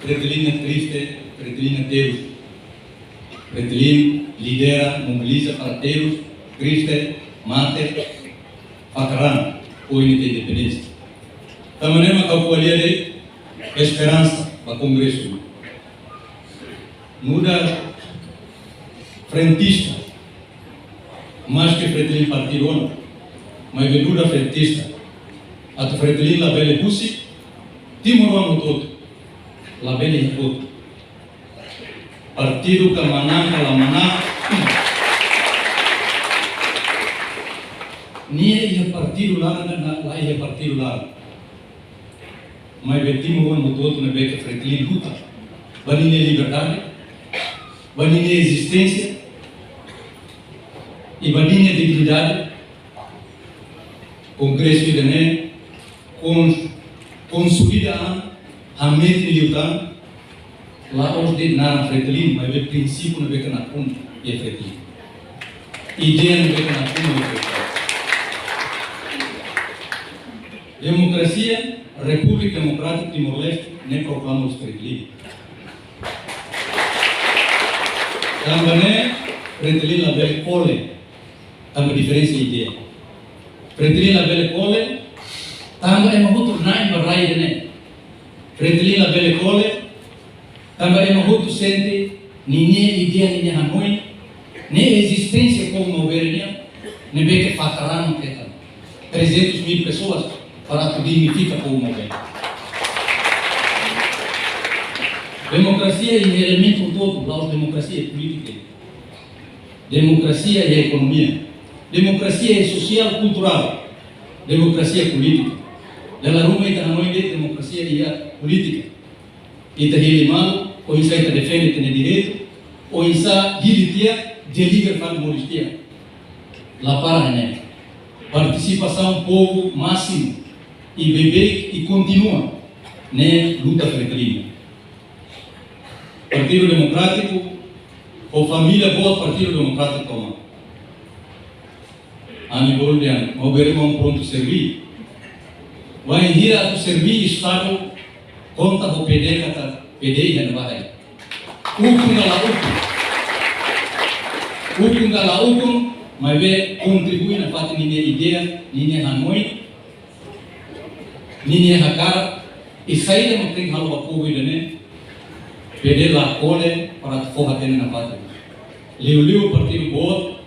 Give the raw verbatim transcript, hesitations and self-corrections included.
Fretilin ne'e triste, Fretilin ne'e terus. Fretilin lidera, mobiliza para terus, triste, mate, fakar an, ohin ita independénsia. Tanba ne'e mak ha'u ko'alia de'it esperansa ba kongresu. Nu'udar frentista, maske Fretilin partidu ona, maibé nu'udar frentista, atu Fretilin labele husik timoroan hotu-hotu, labele hotu-hotu. Partidu ka manán ka la manán, nia iha partidu laran ka la iha partidu laran. Maibé timoroan hotu-hotu ne'ebé ke Fretilin luta ba ninia liberdade, ba ninia ezisténsia, i ba ninia dignidade. Kongresu ida-ne'e kons-, konsolida an, hametin liután, la'ós de'it naran Fretilin, maibé prinsípiu ne'ebé ke nakonu iha Fretilin. Ideia ne'ebé ke nakonu iha Fretilin. Demokrasia, Repúblika Demokrátika Timor-Leste, ne'e proklama husi Fretilin. Tanba ne'e, Fretilin labele kole, tanba diferensa ideia. Fretilin labele kole, tanba ema hotu na'in ba rai ida-ne'e. Fretilin labele kole, tanba ema hotu sente ninia ideia, ninia hanoin, nia ezisténsia povu maubere nian, ne'ebé ke fakar an ketan. Trezentas mil pessoas para atu dignifika povu maubere. Demokrasia iha elementu hotu-hotu, la'ós demokrasia polítika. Demokrasia iha ekonomia. Demokrasia iha sosiál, kulturál. Demokrasia polítika. Dala ruma ita hanoin de'it demokrasia iha polítika. Ita hili malu, oinsá ita defende ita-nia direitu, oinsá hili tiha, deliver fali moris tiha. La para ne'e. Partisipasaun povu másimu, i beibeik, i kontinua, ne'e luta Fretilin. Partidu Demokrátiku, ho família boot Partidu Demokrátiku tomak. Ami bolu dehan, maubere oan prontu serví. Wainhira atu serví Estadu, konta ho P D katak P D iha ne'ebá. Ukun ka la ukun. Ukun ka la ukun, maibé kontribui nafatin ninia ideia, ninia hanoin, ninia hakarak, i saida mak tenke halo ba povu ida-ne'e, P D la kole para atu fó hatene nafatin. Liuliu partidu boot,